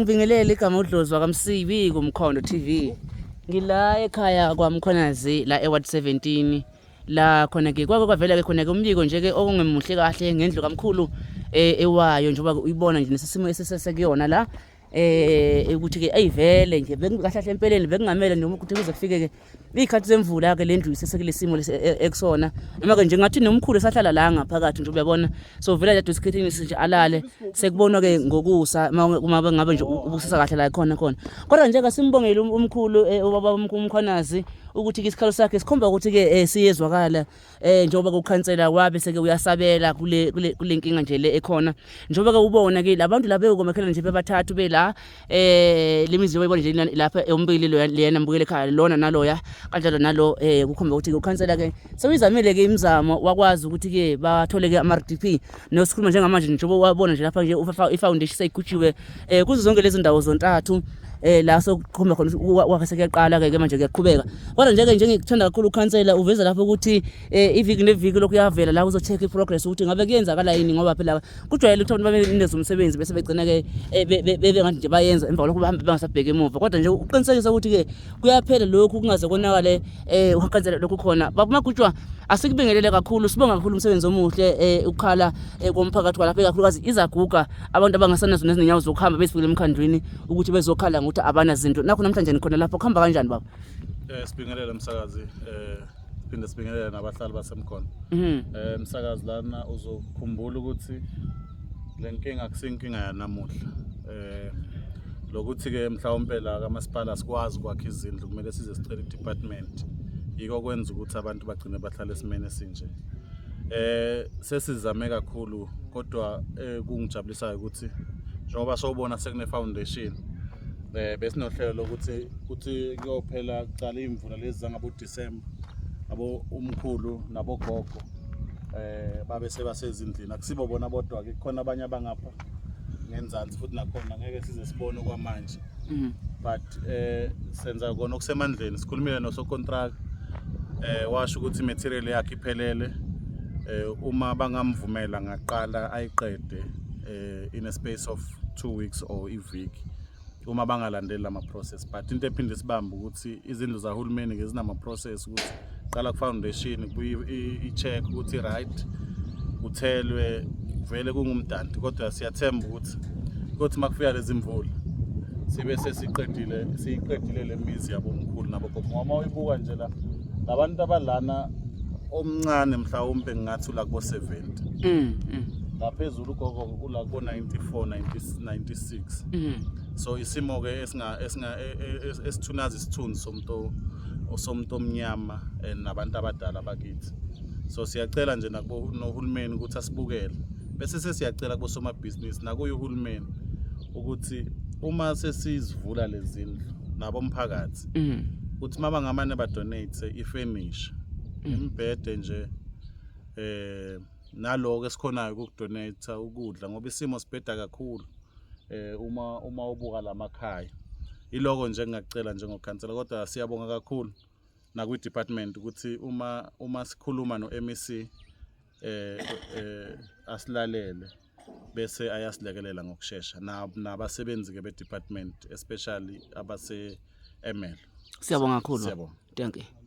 Ngibingelele igama uDlozi wakaMsibi kuMkhondo TV. Ngila ekhaya kwaMkhonazi la eWard 17 la khona ke kwake kwavela ke khona ke umbiko nje ke okungemuhle kahle ngendlu kamkhulu eh, ewayo njengoba uyibona nje nesisimo esisesekuyona la eh ukuthi ke ayivele nje bekukahle kahle empeleni bekungamele noma ukuthi kuze kufike ke Iy'khathi zemvula-ke le ndlu isesekule simo lesi e, e, ekusona noma-ke nje ngathi nomkhulu esahlala la ngaphakathi nje uyabona so vele nje isikhathini nje alale sekubonwa-ke ngokusa uma ngabe nje ubusisa kahle la khona khona kodwa nje kasimbongele um, umkhulu eh, ubaba uMkhwanazi ukuthi-ke isikhalo sakhe sikhomba ukuthi-ke siyezwakala njengoba kukhansela wabe seke uyasabela kule kule kule nkinga nje le ekhona njengoba ke ubona ke labantu laba bekomakhelwane nje bebathathu bela lemizi oyibona nje lapha ombili lo lena mbukele ekhaya lona naloya kanjalo nalo kukhomba ukuthi ukhansela ke sewuyizamile ke imizamo wakwazi ukuthi ke bathole ke ama RDP nosikhuluma njengamanje njengoba wabona nje lapha nje i-foundation seyigujiwe kuzo zonke lezi ndawo zontathu la sokukhomba khona kwakhe sekuyaqala ke manje kuyaqhubeka kodwa nje ke njengikuthanda kakhulu ukhansela uveza lapho ukuthi iviki neviki lokhu uyavela la uzo-check i-progress ukuthi ngabe kuyenzakala yini ngoba phela kujwayele ukuthi abantu babe nezomsebenzi bese begcina ke bebe ngathi nje bayenza emva kwalokho bahambe bangasabheki emuva kodwa nje uqinisekisa ukuthi ke kuyaphela lokhu kungaze konakale uhaqenzela lokhu khona baba Magutshwa asikubingelele kakhulu sibonga kakhulu umsebenzi omuhle ukukhala komphakathi kwalapha ikakhulukazi izaguga abantu abangasanazo nezinyawo zokuhamba bezifikele emkhandlwini ukuthi bezokhala ngokuthi abanazinto nakho namhlanje nikhona lapho kuhamba kanjani baba? Sibingelele msakazi, siphinde sibingelele nabahlali basemkhono. Msakazi, lana uzokhumbula ukuthi le nkinga akusinkinga yanamuhla. Lokuthi ke mhlawumbe la kamasipala sikwazi ukwakha izindlu, kumele size sicele i-department. Yiko kwenza ukuthi abantu bagcine bahlala esimeni esinje. Sesizame kakhulu kodwa kungijabulisayo ukuthi njengoba sowubona sekune foundation, besinohlelo lokuthi kuthi kuyophela kucala imvula lezi zangabo December, abo umkhulu nabogogo babe sebasezindlini. Akusibo bona bodwa ke, kukhona abanye abangapha ngenzansi futhi nakhona ngeke size sibone okwamanje, but senza kona okusemandleni. Sikhulumile nosokontraka, washo ukuthi i-material yakhe iphelele, uma bangamvumela ngaqala ayiqede in a space of 2 weeks or iviki uma bangalandeli lama process. But into ephinde sibambe ukuthi izindlu zahulumeni ke zinama process ukuthi qala ku foundation, kubuye i-check ukuthi right, kuthelwe, vele kungumdanti. Kodwa siyathemba ukuthi kuthi makufika lezi mvula sibe sesiqedile, siyiqedile le mizi yabomkhulu nabogogo, ngoba uma uyibuka nje la labantu abalana, omncane mhlawumbe ngingathi ula kubo 70, ngaphezulu ugogo ula kubo 94, 90, 96. So isimo ke esinga esithunaza isithunzi somuntu omnyama and nabantu abadala bakithi. So siyacela nje nakubo nohulumeni ukuthi asibukele, bese sesiyacela kubosomabhizinisi nakuye uhulumeni ukuthi uma sesizivula lezi zindlu nabomphakathi ukuthi uma bangamane badonate ifurniture, imibhede nje, naloko esikhonayo ukudonate ukudla, ngoba isimo sibheda kakhulu uma ubuka lamakhaya. Iloko nje engingakucela njengokhansela, kodwa siyabonga kakhulu nakwi-department ukuthi uma sikhuluma no-MEC asilalele bese ayasilekelela ngokushesha, nabasebenzi ke be-department, especially abase Emelo. Siyabonga kakhulu. Siyabonga. Thank you.